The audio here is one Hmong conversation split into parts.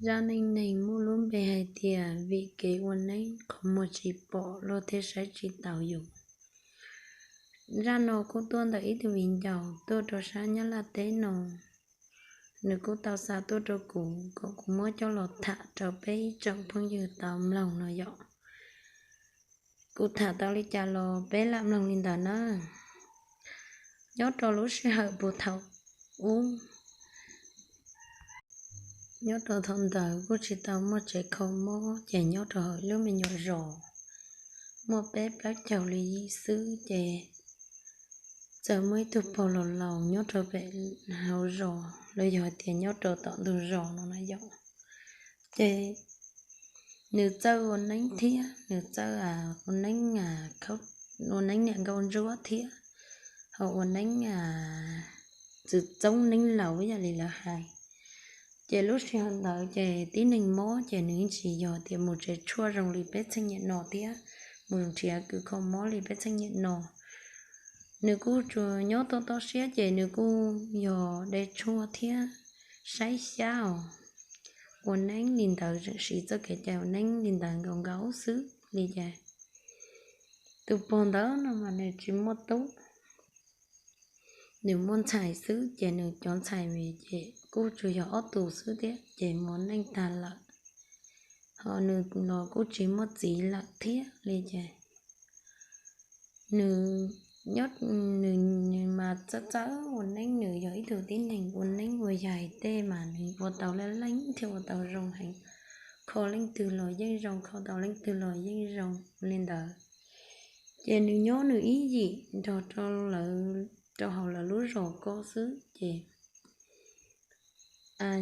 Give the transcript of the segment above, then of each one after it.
Zaj neej neeg muaj lub npe hais tias vim kev ua neeb qhov muag tsis pom luag thiaj saib tsis taus yus. Zaj no kuj tuaj ntawm ib tug viv ncaus tuaj rau sab Nyab Laj teb no, nws kuj tau xa tuaj rau kuv kom kuv muab coj los tham rau peb ib tsoom phooj ywg tau mloog no yom. Kuv tham tau li cas los peb lam mloog li ntawd na. Nyob rau lub sij hawm puag thaum ub, nyob rau thaum ntawd kuj tsis tau muaj tsev kho mob, ces nyob rau hauv lub me nyuam zos muaj peb plaub caug li yim xwb, ces txawm muaj ib tug pog laus laus nyob rau pem hauv zos los yog hais tias nyob rau tom ntug zos no na yom. Ces nws txawj ua neeb thiab nws txawj ua neeb, ua neeb niam nkauj ntsuab thiab ho ua neeb txwv txoob neeb laus ib yam li lawv hais. Ces lub sij hawm ntawd ces tib neeg mob ces nws yeej tsis yog tias mus tsev tshuaj zoo li peb txheej niam no thiab mus nrhiav kws kho mob li peb txheej niam no. Nws kuj tsuas nyob toj toj siab ces nws kuj yog de tshuaj thiab saib xyab os, ua neeb li ntawd, tseem siv txoj kev cai ua neeb li ntawd nkaus nkaus xwb li ces tus pog ntawd no mas nws tsis muaj tub, nws muaj ntxhais xwb ces nws cov ntxhais ces kuj tsuas yog ob tug xwb thiab ces mus neej tag lawm, ho nws los kuj tsis muaj txiv lawm thiab li ces nws nyob, nws mas txawj txawj ua neeb, nws yog ib tug tib neeg ua neeb ua yaig tej mas nws ua tau leej leej thiab ua tau zoo heev, kho leej twg los yeej zoo, kho tau leej twg los yeej zoo li ntawd. Ces nws nyob nws ib yim nrog rau hauv lawv lub zos ko xwb ces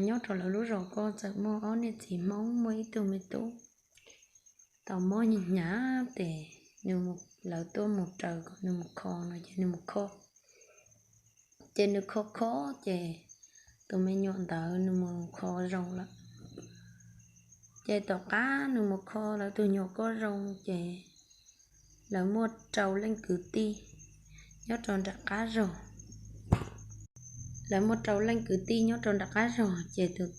nyob rau lawv lub zos ko txawm muaj ob niam txiv Hmoob, muaj ib tug me tub tau mob hnyav hnyav ces nws, lawv tuaj mus raws kom nws mus kho no ces nws mus kho. Ces nws kho kho ces tus me nyuam ntawd nws mus kho zoo lawm. Ces tom qab nws mus kho lawv tus nyuam ko zoo ces lawv muaj rau leej kwv tij nyob rau nram qab zog. Lawv muaj rau leej kwv tij nyob rau nram qab zog ces tus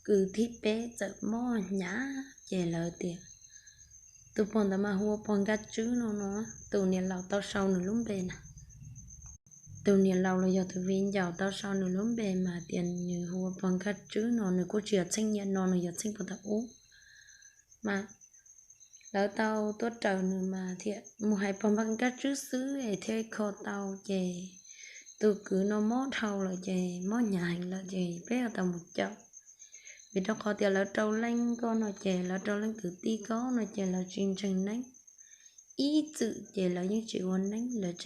kwv thib peb txawm mob hnyav ces lawv tias, tus pog ntawd mas hu ua pog Nkaj Tswb no no, tus niam laus tau sau nws lub npe na. Tus niam laus los yog tus viv ncaus tau sau nws lub npe mas tias nws hu ua pog Nkaj Tswb no, nws kuj tsis yog txheej niam no, nws yog txheej puag thaum ub mas lawv tau tuaj raws nws mas thiaj mus hais pog Nkaj Tswb xwb es thiaj kho tau ces tus kwv no mob dhau lawm ces mob hnyav heev lawm ces peb yuav tau mus caum. Vim rau qhov tias lawv rau leej ko no ces lawv rau leej kwv tij ko no ces lawv tsis ntseeg neeb. Ib txwm ces lawv yeej tsis ua neeb, lawv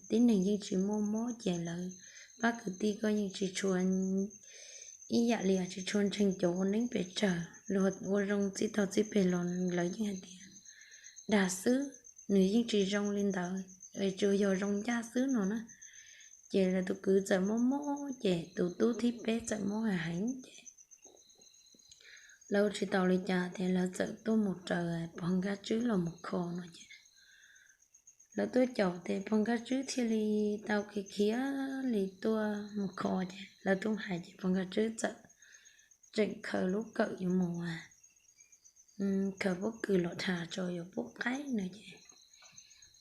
tib neeg yeej tsis muaj mob ces lawv pab kwv tij ko yeej tsis tshua, ib yam li tsis tshua ntseeg cov ua neeb pes tsawg, luag ua zoo txij tog txij peg los lawv yeej hais tias dag xwb, nws yeej tsis zoo li ntawd, tsuas yog zoo ncaj xwb no na. Ces lawv tus kwv txawm mob mob ces tus tub thib peb txawm mob heev heev ces lawv ua tsis tau li cas ces lawv txawm tuaj mus raws pog Nkaj Tswb los mus kho no ces lawv tuaj caum ces pog Nkaj Tswb thiaj li tau khiav khiav li tuaj mus kho ces lawv tuaj hais ces pog Nkaj Tswb txawm tseem khaws lub kawm yuav mus khaws pob kws los dhas tso yuav pub qaib no ces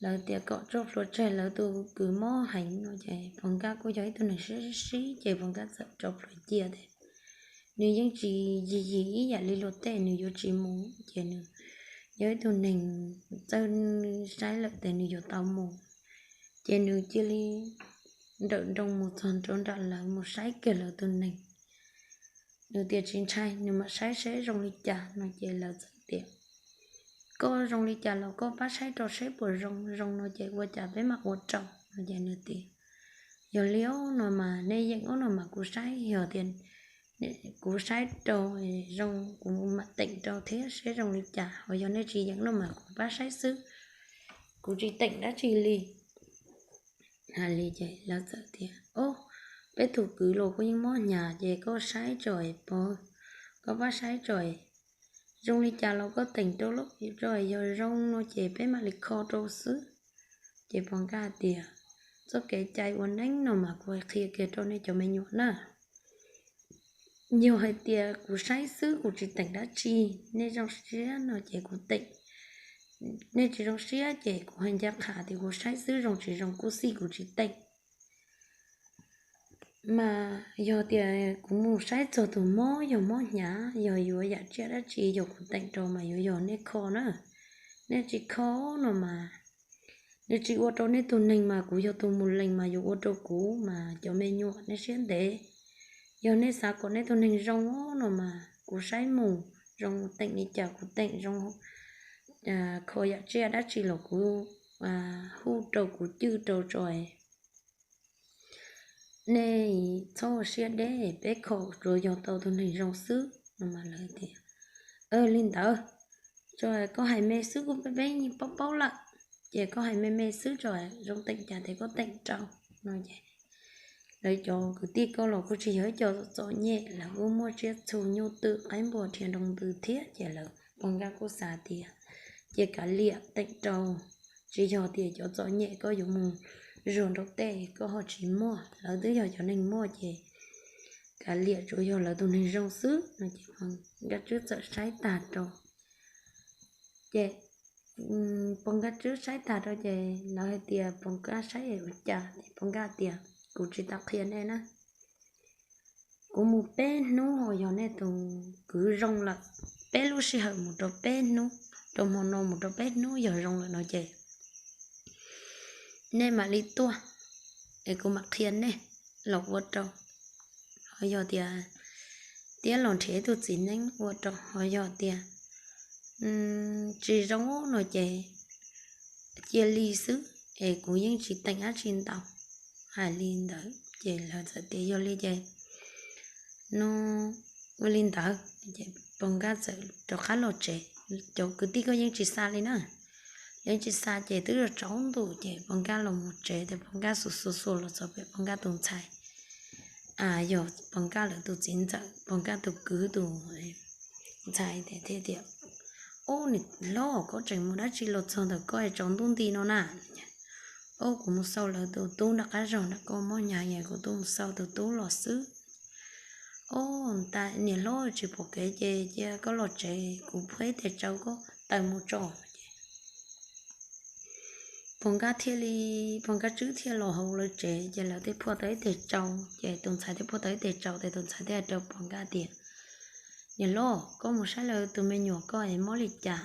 lawv tias kom tso plhuav tseg, lawv tus kwv mob heev no ces pog Nkaj kuj yog ib tug neeg sib sib ces pog Nkaj txawm tso plhuav cia ces nws yeej tsis yig yig ib yam li luag tej, nws yuav tsis mus ces nws yog ib tug neeg txawj saib lawm ces nws yuav tau mus. Ces nws cia li nrawm nroos mus txog rau nram lawv mus saib kiag lawv tus neeg. Nws tias tsis ntshai, nws mam saib seb zoo li cas no ces lawv txawm tias koj zoo li cas los koj pab saib rau seb puas zoo, zoo no ces ua cas peb mam ua rau no ces nws tias yog li no mas nej yeem ub no mas kuv saib, yog tias kuv saib rau zoo kuv mam teem rau thiab seb zoo li cas, ho yog nej tsis yeem no mas kuv pab saib xwb, kuv tsis teem dab tsi li. Hais li ces lawv txawm tias o, peb tus kwv los kuj yeej mob hnyav ces koj saib tso es pog, koj pab saib tso es zoo li cas los koj teem rau lub tso, yog zoo no ces peb mam li kho rau xwb. Ces pog Nkaj tias txoj kev cai ua neeb no mas kuv qhia kiag rau nej cov me nyuam na. Yog hais tias kuv saib xwb kuv tsis teem dab tsi, nej zoo siab no ces kuv teem, nej tsis zoo siab ces kuv hais ncaj qha tias kuv saib xwb zoo tsis zoo kuj xij kuv tsis teem. Mas yog tias kuv mus saib txog tus mob, yog mob hnyav, yog yuav yam tsiaj dab tsi, yog kuv teem rau mas yuav yog nej kho na. Nej tsis kho no mas, nws tsis ua rau nej tus neeg mas kuv yog tus mus lees mas yuav ua rau kuv mas cov me nyuam nej siab ntev. Yog nej xav kom nej tus neeg zoo no mas kuv saib mus zoo teem li cas kuv teem zoo, kho yam tsiaj dab tsi los kuv hu rau kuv cwj rau tso. Nej txhob ua siab deb, peb kho tsuas yog tau tus neeg zoo xwb no mas lawv tias, li ntawd, koj hais me xwb kuj peb yeej paub paub lawm, ces koj hais me me xwb tso, zoo teem cas ces koj teem rau no ces lawv cov kwv tij koj los kuj tsis yog ib co txom nyem, lawv kuj muaj tsiaj txhu nyuj twm qaib npua rhiav nroo ntws thiab ces lawv pog nkaj kuj xav tias, ces kav liam teem rau, tsis yog tias cov txom nyem koj yuav mus zuag nrau tej koj ho tsis muaj, lawv twb yog cov neeg muaj ces kav liam tsuas yog lawv tus neeg zoo xwb no ces pog nkaj tswb txawm saib tag rau. Ces pog nkaj tswb saib tag rau ces lawv hais tias pog nkaj saib ua cas, pog nkaj tias kuv tsis tau qhia nej na, kuv mus peb hnub ho yog nej tus kwv zoo lawm, peb lub sij hawm mus rau peb hnub, rau hmo no mus rau peb hnub yog zoo lawm no ces nej mam li tuaj es kuv mam qhia nej los ua rau. Ho yog tias tiab los nrhiav ib tug txiv neeb ua rau, ho yog tias tsis zoo no ces cia li xwb es kuv yeej tsis teem dab tsi ntau. Hais li ntawd ces lawv txawm tias yog li ces no ua li ntawd, pog nkaj txawm rov qab los tsev. Cov kwv tij koj yeej tsis xa li na, yeej tsis xa ces twb tsaus ntuj ces pog nkaj los mus tsev ces pog nkaj xuas xuas xuas los txog pem pog nkaj tus ntxhais, yog pog nkaj lawv tus txiv ntxawm, pog nkaj tus kwv tus ntxhais thiaj tias, ub, niam hlob, koj tseem mus dab tsi los txog ntawm koj tsaus ntuj nti no na? Ub, kuv mus xauj lawv tus tub nram qab zog nram koj mob hnyav es kuv tuaj mus xauj tus tub los xwb. Ub, niam hlob, tsis pom kev ces cia koj los tsev, kuv phua ib tes tsau koj taws mus tso. Pog nkaj thiaj li, pog nkaj tswb thiaj los hauv lawv tsev ces lawv thiaj phua tau ib tes tsau, ces tus ntxhais thiaj phua tau ib tes tsau ces tus ntxhais thiaj hais rau pog nkaj tias, niam hlob, koj mus saib lawv tus me nyuam koj es mob li cas?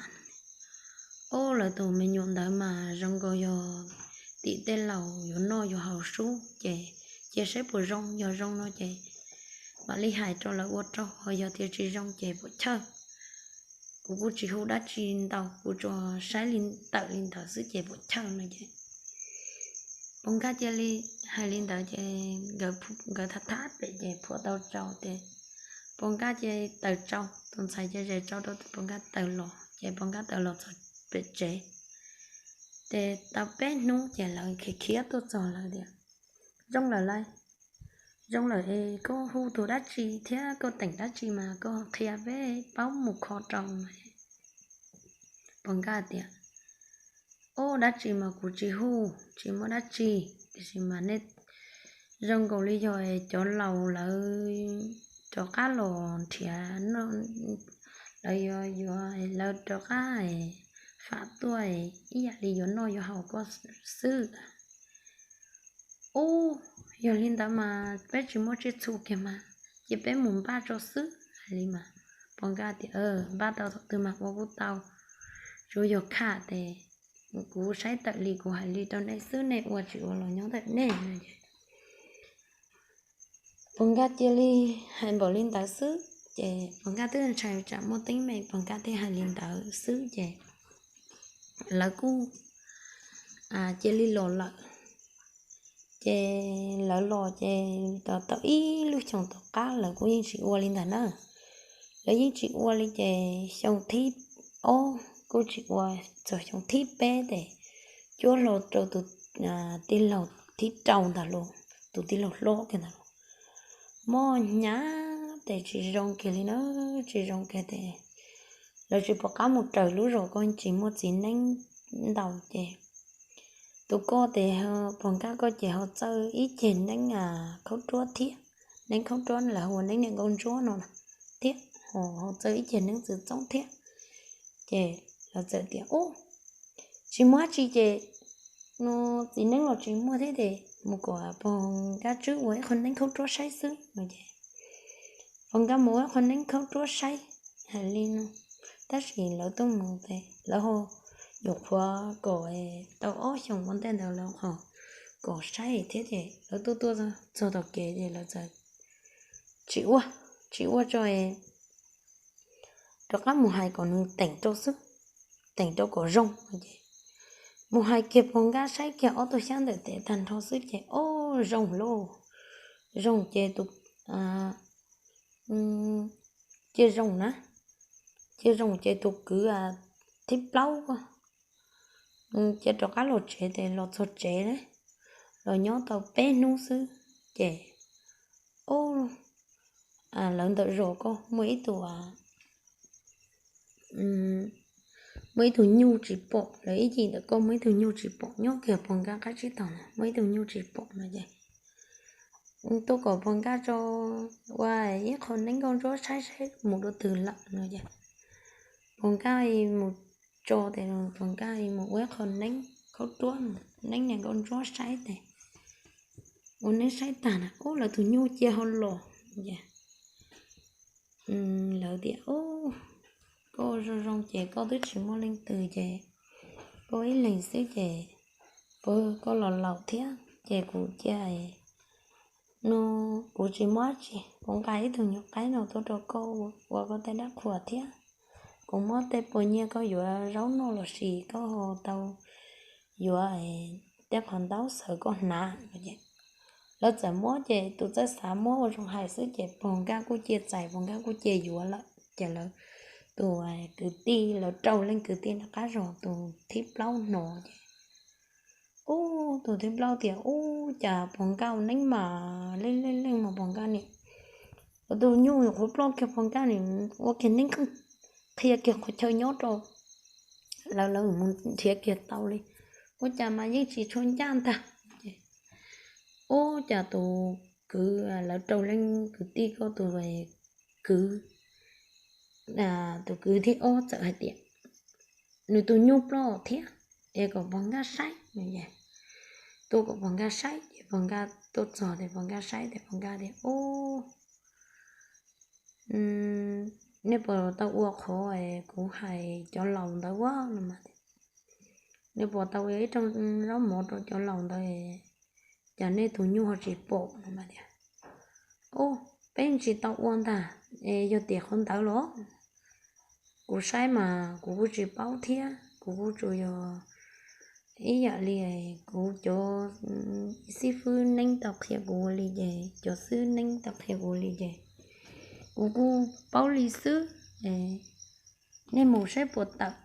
Ub, lawv tus me nyuam ntawd mas zoo nkaus yog tim tej laus yuav noj yuav haus sub ces cia saib puas zoo, yog zoo no ces mam li hais rau lawv ua rau, ho yog tias tsis zoo ces puas chawj. Kuv kuj tsis hu dab tsi ntau, kuv tsuas saib li tawm li ntawd xwb ces puas chawj no ces pog nkaj cia li hais li ntawd ces nkawd thab thab pem ces phua tau tsau ces pog nkaj cia li taws tsau, tus ntxhais cia li zes tsau rau pog nkaj taws los ces pog nkaj taws los txog pem tsev. Ces tau peb hnub ces lawv khiav khiav tuaj txog lawv tias, zoo lawm lauj, zoo lawm es koj hu tus dab tsi thiab koj teem dab tsi mas koj qhia peb paub mus kho rau. Pog nkaj tias, ub, dab tsi mas kuv tsis hu, tsis muaj dab tsi, tiam sis mas nej zoo nkaus li yog cov laus lawv rov qab los nrhiav, lawv yuav, lawv rov qab fam tuaj ib yam li yuav noj yuav haus koj xwb. Ub, yog li ntawd mas peb tsis muaj tsiaj txhu kiag mas, cia peb mus npaj tso xwb. Hais li mas pog nkaj tias, npaj tau thaum twg mas ua kuj tau, tsuas yog kham tes kuv saib tawm li kuv hais li rau nej xwb, nej ua tsis ua los nyob ntawm nej no. Pog nkaj cia li hais npaum li ntawd xwb ces pog nkaj twb ntshai tsam muaj teeb meem, pog nkaj thiaj hais li ntawd xwb ces lawv kuj cia li los lawm. Ces lawv los ces tau tau ib lub xyoos tom qab lawv kuj yeej tsis ua li ntawd na. Lawv yeej tsis ua li ces xyoo thib ob kuj tsis ua, txog xyoo thib peb ces cuab hlo rau tus tij laug thib rau ntag los, tus tij laug hlob kiag ntag los, mob hnyav tes tsis zoo kiag li na, tsis zoo kiag tes lawv tsis pom qab mus raws lub zos, koj tsis muaj txiv neeb ntau ces tus koj tes, pog nkaj koj ces ho txawj ib ceg neeb khaub ruab thiab, neeb khaub ruab lawv hu ua neeb niam nkauj ntsuab no thiab, ho txawj ib ceg neeb txwv txoob thiab. Ces lawv txawm tias, Ub, tsis muaj dab tsi ces no txiv neeb los tsis muaj thiab ces mus kom pog Nkaj Tswb ua ib qho neeb khaub ruab saib xwb no ces pog Nkaj mus ua ib qho neeb khaub ruab saib hais li no. Tab sis lawv tuaj mus ces lawv ho nyuam qhuav kom tau ob xyoos ua ntej ntawd lawv ho kom saib thiab ces lawv tuaj tuaj txog tom kev ces lawv txawm tsis ua, tsis ua tso, rov qab mus hais kom nws teem rau xwb, teem rau kom zoo no ces mus hais kiag pog Nkaj saib kiag ob tug xyab ntawm tes tag nrho xwb ces, Ob, zoo lauj, zoo ces tus, cia zoo na, cia zoo ces tus kwv thib plaub cia rov qab los tsev ces los txog tsev los nyob tau peb hnub xwb ces, Ob, lawv ntawm zos ko muaj ib tug muaj ib tug nyuj tsis pom, lawv ib yim ntawm ko muaj ib tug nyuj tsis pom nyob kiag pog Nkaj qab tsib taug na, muaj ib tug nyuj tsis pom no ces tuaj kom pog Nkaj tso ua ib qho neeb nkauj ntsuab saib saib mus dua twg lawm no ces pog Nkaj mus tso ces pog Nkaj mus ua ib qho neeb khaub ruab, neeb niam nkauj ntsuab saib ces ua neeb saib tag na, Ub, lawv tus nyuj cia ho los ces lawv tias, Ub, koj zoo zoo ces koj twb tsis muaj leej twg ces koj ib leeg xwb ces pog koj los laus thiab ces kuv cia no kuv tsis muaj dab tsi, kuv nqa ib tug nyuam qaib no tuaj rau koj ua koj tej dab qhuas thiab. Kuv muab tej puas nyiaj koj yuav zaub noj los sis koj ho tau yuav tej qhov ntaub xaws koj hnav no ces lawv txawm muab ces tus txawj xav muab ua zoo hais xwb ces pog Nkaj kuj cia txais, pog Nkaj kuj cia yuav lawm ces lawv tus kwv tij, lawv rau leej kwv tij nram qab zos tus thib plaub hnov ces, Ub, tus thib plaub tias, Ub, cas pog Nkaj ua neeb mas leej leej leej mas pog Nkaj nim ua tus nyuj nyuam qhuav ploj kiag pog Nkaj nim ua kiag neeb qhia kiag qhov chaw nyob rau lawv, lawv mus nrhiav kiag tau li, ua cas mas yeej tsis tshua ncaj ntag. Ub, cas tus kwv, lawv rau leej kwv tij koj tus kwv, tus kwv thib ob txawm hais tias nws tus nyuj ploj thiab es kom pog Nkaj saib. Tuaj kom pog Nkaj saib ces pog Nkaj tuaj txog ces pog Nkaj saib ces pog Nkaj tias, Ub, nej puas tau ua qhov kuv hais cov laus ntawd ua no mas, nej puas tau ua ib rooj zaub mov rau cov laus ntawd, cas nej tus nyuj ho tsis pom no mas tias, Ub, peb tsis tau ua ntag, es yog tias qhov ntawd los kuv saib mas kuv kuj tsis paub thiab, kuv kuj tsuas yog ib yam li kuv cov xib fwb neeb tau qhia kuv ua li ces, cov xib fwb neeb tau qhia kuv ua li ces kuv kuj paub li xwb. Nej mus saib puas tawm,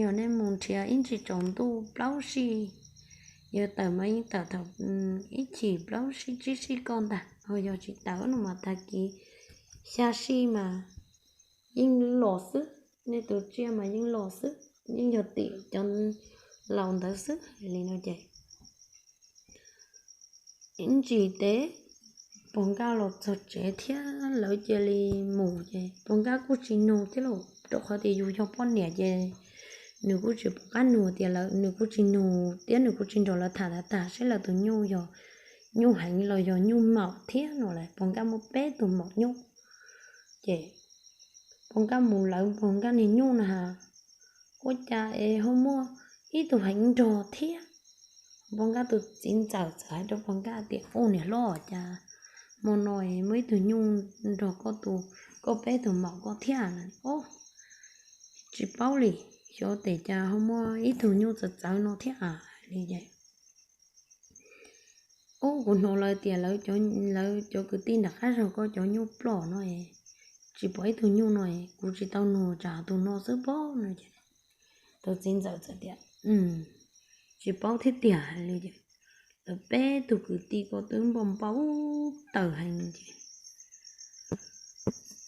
yog nej mus nrhiav ib ntsis tsaus ntuj plaub sij, yog tawm mas yeej tawm thaum ib chim plaub sij tsib sij ko ntag, ho yog tsis tawm no mas tag kis xya sij mas yeej los xwb, nej tus tsiaj mas yeej los xwb, yeej yog tim cov laus ntawd xwb li no ces ib ntsis tes pog Nkaj los txog tsev thiab lawv cia li mus ces pog Nkaj kuj tsis nug thiab lauj, rau qhov tias yus yog poj niam ces nws kuj tsis pom qab nug tias lawv, nws kuj tsis nug thiab nws kuj tsis nrog lawv tham tag tag seb lawv tus nyuj yog nyuj heev los yog nyuj maum thiab no las. Pog Nkaj muaj peb tug maum nyuj ces pog Nkaj mus lawv pog Nkaj niag nyuj na has, ua cas es ho muaj ib tug heev nrog thiab. Pog Nkaj tus txiv ntxawm txawm hais rau pog Nkaj tias, Ub, niam hlob, cas hmo no muaj ib tug nyuj nrog koj tus, koj peb tug maum koj thiab no. Ob, tsis paub li, xyov tes cas ho muaj ib tug nyuj txawv txawv no thiab a li ces Ub, kuv hnov lawv tias lawv cov kwv tij nram qab zog koj cov nyuj ploj no, tsis pom ib tug nyuj no, kuv tsis tau nug tsam tus no xwb pob no ces tus txiv ntxawm txawm tias, Tsis paub thiab tiag li ces lawv peb tug kwv tij ko twb npau npau taws heev ces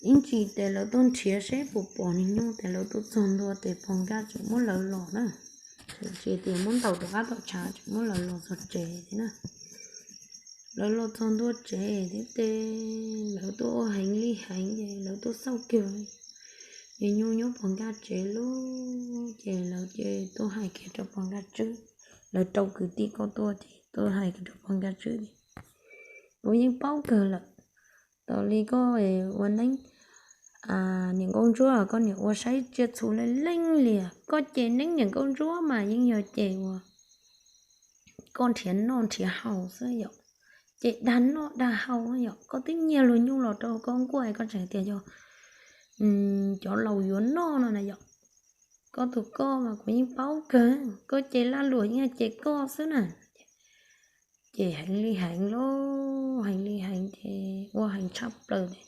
ib ntsis tes lawv tuaj nrhiav seb puas pom niag nyuj tes lawv tuaj txog ntua tes pog Nkaj tseem muab lawv los na, tsis tias muab ntaus rov qab tom tshav tseem muab lawv los txog tsev thiab na. Lawv los txog ntua tsev thiab ces lawv tuaj ua heev li heev ces lawv tuaj xauj kiag niag nyuj nyob pog nkaj tsev lawm ces lawv ces tuaj hais kiag rau pog nkaj tswb. Lawv rau kwv tij ko tuaj ces tuaj hais kiag rau pog nkaj tswb tias, kuv yeej paub kawg lawm, tas li koj ua neeb niam nkauj ntsuab, koj niam ua saib tsiaj txhu leej leej li, koj ces neeb niam nkauj ntsuab mas yeej yog ces uas koj nrhiav noj nrhiav haus xwb yom, ces dag noj dag haus yom, koj twb nyiag luag nyuj los rau koj nkuaj koj tseem tias yog cov laus yuav noj no na yom. Koj tus koj mas kuv yeej paub kawg, koj ces laj luam yeej ces koj xwb na. Ces heev li heev lawm, heev li heev ces ua heev tshaj plaws li.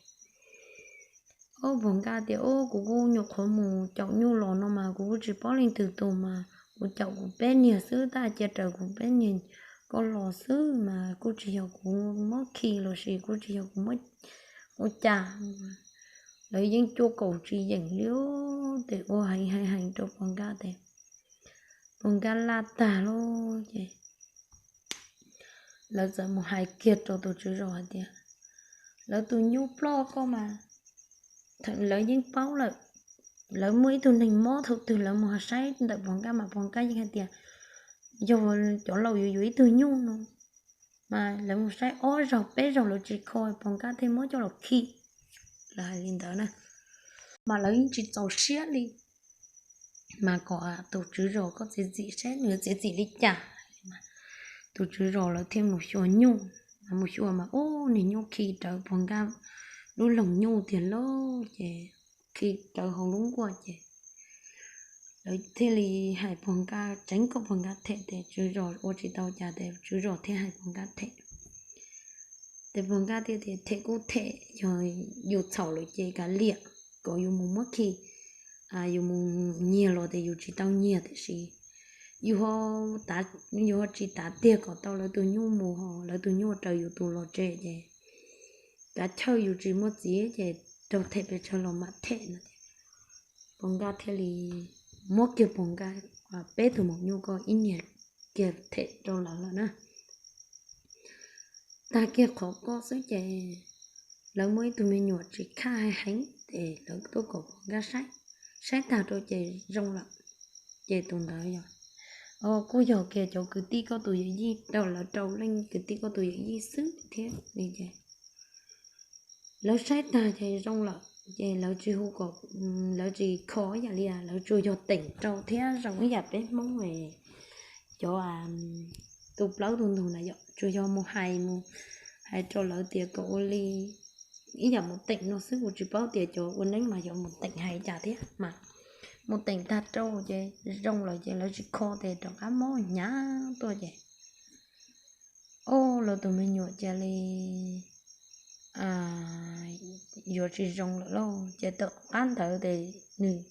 Ob, pog nkaj tias, ub, kuv kuj nyuam qhuav mus caum nyuj los no mas kuv kuj tsis paub leej twg tus mas kuv caum kuv peb niag xwb, tab cia raws kuv peb niag koj los xwb mas kuj tsis yog kuv muab khi los sis kuj tsis yog kuv muab ua cas. Lawv yeej cuaj kaum tsis yeem li, ces ua heev heev heev rau pog nkaj ces pog nkaj laj tag lawm ces lawv txawm mus hais kiag rau tus tswv zos hais tias, lawv tus nyuj ploj koj mas lawv yeej paub lawm. Lawv muaj ib tug neeg mob thaum twg lawv mus saib ntawm pog nkaj mas pog nkaj yeej hais tias yog cov laus yuav yuav ib tug nyuj no mas lawv mus saib ob zaug peb zaug lawv tsis kho, pog nkaj thiaj muab coj los khi. Lawv hais li ntawd na, mas lawv yeej tsis txaus siab li. Mas kom tus tswv zos koj txiav txim saib nws txiav txim li cas. Tus tswv zos lawv thiaj mus xyuas nyuj, mas mus xyuas mas ub, niag nyuj khi rawv pog nkaj lub loog nyuj tiag lawm ces khi rawv hauv lub nkuaj ces lawv thiaj li hais pog nkaj, tseev kom pog nkaj them ces tswv zos ua tsis tau cas ces tswv zos thiaj hais pog nkaj them. Ces pog nkaj thiaj tias them kuj them, yog yus txhaum lawm ces kav liam, kom yus mus muab khi, yus mus nyiag los ces yus tsis tau nyiag, tiam sis yus ho tsis tav tiag kom tau lawv tus nyuj mus, ho lawv tus nyuj raws yus tus los tseg ces kav chawj yus tsis muaj txiv ces raug them pes tsawg los mam them no. Pog nkaj thiaj li muab kiag pog nkaj peb tug maum nyuj ko ib niag kiag them rau lawv lawm na. Tag kiag qhov ko xwb ces lawv muaj ib tug me nyuam tsis khaj heev ces lawv tuaj kom pog nkaj saib, saib tag rau ces zoo lawm. Ces tus ntawd yog, kuj yog kiag cov kwv tij koj tus yawm yij, rau lawv rau leej kwv tij koj tus yawm yij xwb thiab li ces lawv saib tag ces zoo lawm ces lawv tsis hu kom, lawv tsis kho ib yam li, lawv tsuas yog teem rau thiab zoo ib yam peb Hmoob cov tus plaub tus ntug na yom, tsuas yog mus hais, mus hais rau lawv tias kom ua li ib yam mus teem no xwb, kuv tsis paub tias cov ua neeb mas yuav mus teem hais cas thiab mas mus teem tag rau ces zoo lawm ces lawv tsis kho ces rov qab mob hnyav tuaj ces, o, lawv tus me nyuam cia li yuav tsis zoo lawm lauj. Ces tom qab ntawd ces nws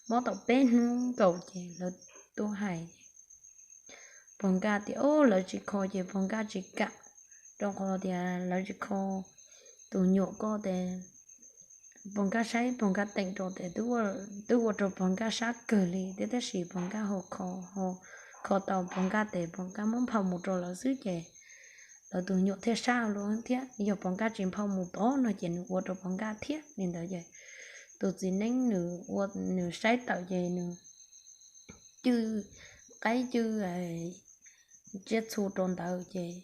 mob tau peb hnub nkaus ces lawv tuaj hais pog nkaj tias, o, lawv tsis kho ces pog nkaj tsis kam, rau qhov tias lawv tsis kho tus nyuam ko ces pog nkaj saib pog nkaj teem rau ces twb ua rau pog nkaj sab kawg li thiab, tab sis pog nkaj ho kho, ho kho tau pog nkaj ces pog nkaj muab nphau mus rau lawv xwb ces lawv tus nyuam thiaj sab lawm thiab. Yog pog nkaj tsis nphau mus tod no ces nws ua rau pog nkaj thiab li ntawd ces tus txiv neeb nws ua, nws saib tawm ces nws cwj qaib cwj tsiaj txhu rau ntawd ces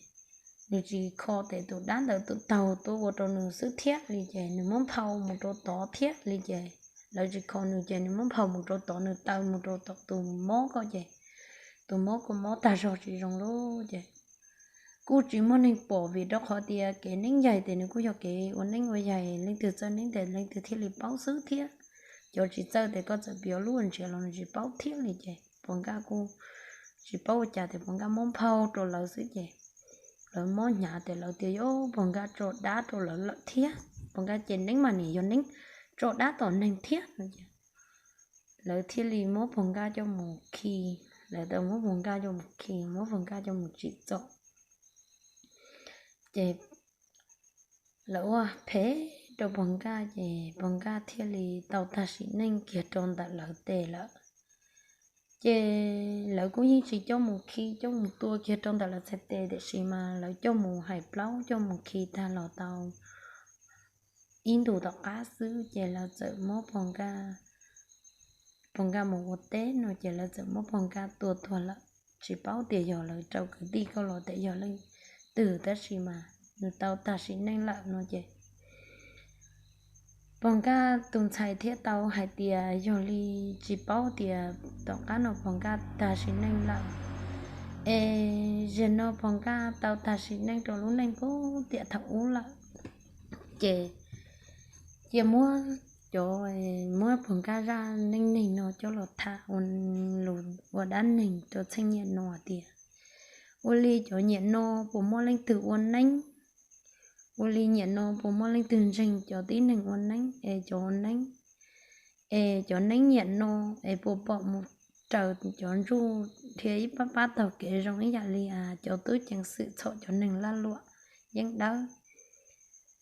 nws tsis kho ces tus dab ntawd tus taug tuaj ua rau nws xwb thiab li ces nws muab nphau mus rau tod thiab li ces lawv tsis kho nws ces nws muab nphau mus rau tod, nws taw mus rau tom tus mob ko ces tus mob ko mob tag zog tsis zoo lawm ces kuj tsis muaj neeg pom vim rau qhov tias kev neeb yaig ces nws kuj yog kev ua neeb ua yaig, leej twg txawj neeb ces leej twg thiaj li paub xwb thiab. Cov tsis txawj ces koj txawm piav lub ntsiav los nws tsis paub thiab li ces pog nkaj kuj tsis paub ua cas ces pog nkaj muab nphau rau lawv xwb ces lawv mob hnyav ces lawv tias yog pog nkaj tso dab rau lawv lawm thiab, pog nkaj ces neeb mas nim yog neeb tso dab tom neeg thiab no ces lawv thiaj li muab pog nkaj coj mus khi. Lawv tau muab pog nkaj coj mus khi, muab pog nkaj coj mus tsim txom ces lawv ua phem rau pog nkaj ces pog nkaj thiaj li tau tag sim neej kiag rau ntawm lawv tes lawm. Ces lawv kuj yeej tsis coj mus khi, coj mus tua kiag rau ntawm lawv txhais tes, tiam sis mas lawv coj mus hais plaub, coj mus khi tag los tau ib ntus tom qab xwb ces lawv txawm muab pog Nkaj mus ua teb no ces lawv txawm muab pog Nkaj tua tuag lawm. Tsis paub tias yog lawv rau kwv tij koj los tias yog leej twg, tab sis mas nws tau tag sim neej lawm no ces pog Nkaj tus ntxhais thiaj tau hais tias yog li tsis paub tias tom qab no pog Nkaj tag sim neej lawm, es zaum no pog Nkaj tau tag sim neej rau lub neej puag tiam thaum ub lawm, ces cia muab cov, muab pog Nkaj zaj neej neeg no coj los tham ua dab neeg rau txheej niam no tias ua li cov niam no puas muaj leej twg ua neeb, ua li niam no puas muaj leej twg ntseeg cov tib neeg ua neeb es cov ua neeb, es cov neeb niam no es puas pom mus raws cov ntsuj dhia ib pab pab taug kev zoo ib yam li cov tub ceev xwm txhom cov neeg laj luam yeeb dawb.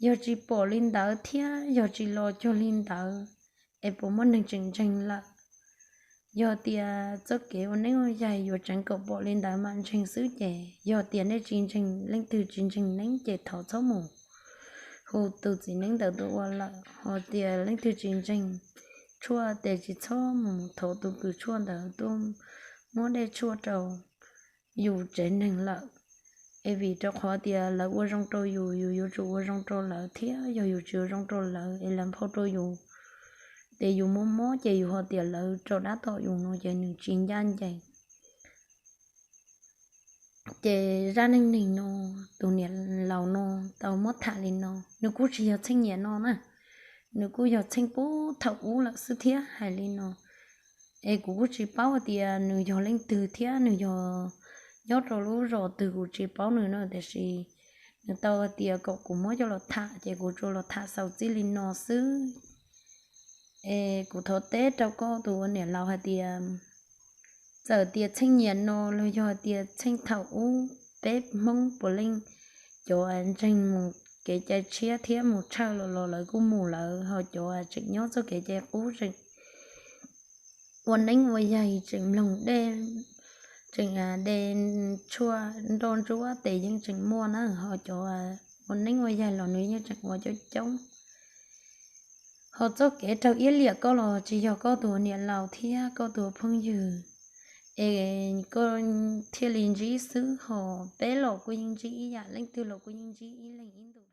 Yog tsis pom li ntawd thiab yog tsis los cuag li ntawd, es puas muaj neeg tseem ntseeg lawm? Yog tias txoj kev ua neeb ua yaig yuav tseev kom pom li ntawd mam ntseeg xwb ces yog tias nej tsis ntseeg, leej twg tsis ntseeg neeb ces thov txhob mus hu tus txiv neeb ntawd tuaj ua lawm. Ho tias leej twg tsis ntseeg tshuaj ces tsis txhob mus thov tus kws tshuaj ntawd tuaj muab dej tshuaj rau yus tsev neeg lawm. Es vim rau qhov tias lawv ua zoo rau yus, yus yuav tsum ua zoo rau lawv thiab, yog yus tsis ua zoo rau lawv es lawv nphau rau yus, ces yus muaj mob ces yus ho tias lawv rau dab tom yus no ces nws tsis ncaj ncees. Ces zaj neej neeg no, tus niam laus no tau muab tham li no, nws kuj tsis yog txheej niam no na, nws kuj yog txheej puag thaum ub lawm xwb thiab hais li no. Es kuv kuj tsis paub hais tias nws yog leej twg thiab nws yog nyob rau lub zos twg, kuv tsis paub nws no, tiam sis nws tau hais tias kom kuv muab coj los tham ces kuv tsuas los tham xaus txij li no xwb. Es kuv thov teb rau koj tus ua niam laus hais tias txawm tias txheej niam no los yog hais tias txheej thaum ub, peb Hmoob puav leej cov ntseeg mus kev cai tshiab thiab mus tshawj los los lawv kuj mus lawm, ho cov tseem nyob txoj kev cai qub tseem ua neeb ua yaig, tseem mloog dej, tseem de tshuaj nroj ntsuab ces yeej tseem muaj na, ho cov ua neeb ua yaig los nws yeej tseem ua coob coob. Ho txoj kev raug iab liam koj los tsis yog koj tus niam laus thiab koj tus phooj ywg, es koj thiaj li ntsib xwb, ho peb los kuj yeej ntsib ib yam, leej twg los kuj yeej ntsib ib leeg ib ntus.